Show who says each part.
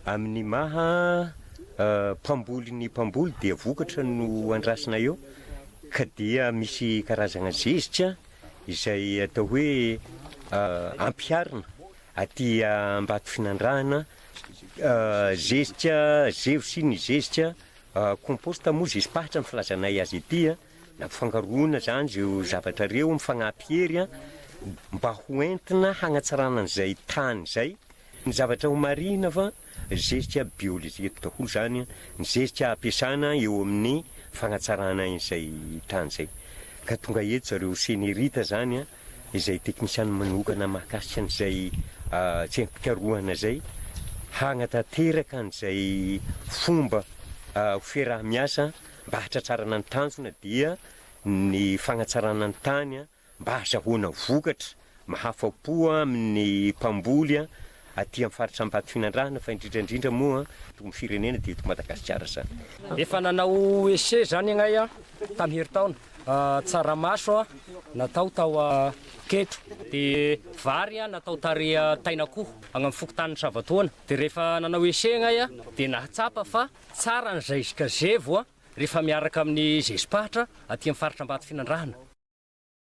Speaker 1: Amin'ny maha mpamboly ny mpamboly dia vokatra no andrasana eo ka dia misy karazagna zezika izay atao hoe ampiharina aty Ambatofinandrahana, zezika zevo sy ny zezika compost moa zezi-pahatra ny filazanay azy ety, nampifangaroana zany zeo zavatra reo mifagnampy hery mba ho entina hagnatsarana an'izay tany zay. Ny zavatra ho marihina fa zezika biolojika daholo izany ny zezika ampiasana eo amin'ny fagnatsarana izay tany izay. Ka tonga eto zareo Senerita izany izay teknisiana manokana mahakasika an'izay tsempikarohana izay hagnatanteraka an'izay fomba ho fiaraha-miasa mba hahatratrarana ny tanjona dia ny fagnatsarana ny tany mba hahazahoana vokatra mahafa-po amin'ny mpamboly aty amin'ny faritra Ambatofinandrahana fa indrindra indrindra moa eto amin'ny firenena dia eto Madagasikara izany.
Speaker 2: Efa nanao essai zany agnay a tamin'ny heritaona, tsaramaso natao tao Ketro, de vary natao tary Tainakoho agny amin'ny fokontanin'i Savatoana, de rehefa nanao essai agnay a de nahatsapa fa tsara ny zezika zevo Rehefa miaraka amin'ny zezi-pahatra aty amin'ny faritra Ambatofinandrahana.